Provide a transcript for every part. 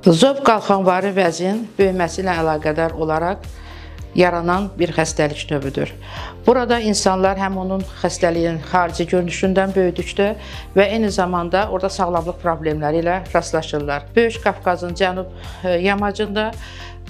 Zob qalxanvari vəzin böyüməsi ilə əlaqədar olaraq yaranan bir xəstəlik növüdür. Burada insanlar həm onun xəstəliyin xarici görünüşündən böyüdükdə və eyni zamanda orada sağlamlıq problemləri ilə rastlaşırlar. Böyük Qafqazın cənub yamacında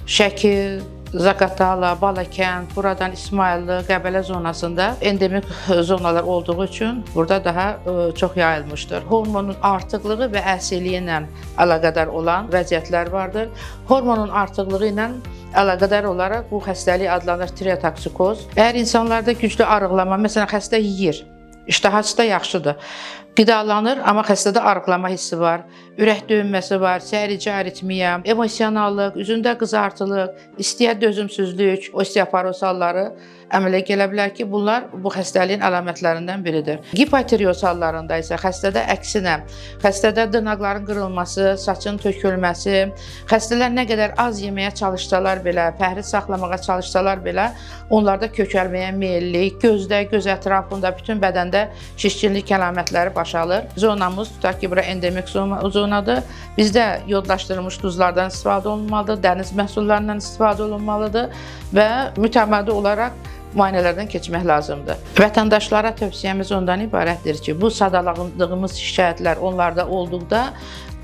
Şəki, Zaqatala, Balakənd, buradan İsmayıllı, Qəbələ zonasında endemik zonalar olduğu üçün burada daha çox yayılmışdır. Hormonun artıqlığı və əsiliyi ilə əlaqədar olan vəziyyətlər vardır. Hormonun artıqlığı ilə əlaqədar olaraq bu xəstəlik adlanır tireotoksikoz. Əgər insanlarda güclü arıqlama, məsələn xəstə yeyir, iştahası da yaxşıdır. Qidalanır, amma xəstədə arıqlama hissi var, ürək döyünməsi var, səhərici aritmiya, emosionallıq, üzündə qızartılıq, istiyə dözümsüzlük, osteoporoz halları əmələ gələ bilər ki, bunlar bu xəstəliyin əlamətlərindən biridir. Gipotireoz hallarında isə xəstədə əksinə, xəstədə dırnaqların qırılması, saçın tökülməsi, xəstələr nə qədər az yeməyə çalışsalar belə, pəhriz saxlamağa çalışsalar belə, onlarda kökəlməyə meyillik, gözdə, göz ətrafında, bütün bədəndə şişkinlik əlamətləri baş alır. Zonamız tutaq ki, bura endemik zonadır. Bizdə yodlaşdırılmış duzlardan istifadə olunmalıdır, dəniz məhsullarından istifadə olunmalıdır və mütəmadi olaraq müayinələrdən keçmək lazımdır. Vətəndaşlara tövsiyəmiz ondan ibarətdir ki, bu sadaladığımız şikayətlər onlarda olduqda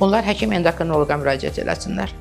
onlar həkim endokrinoloqa müraciət eləsinlər.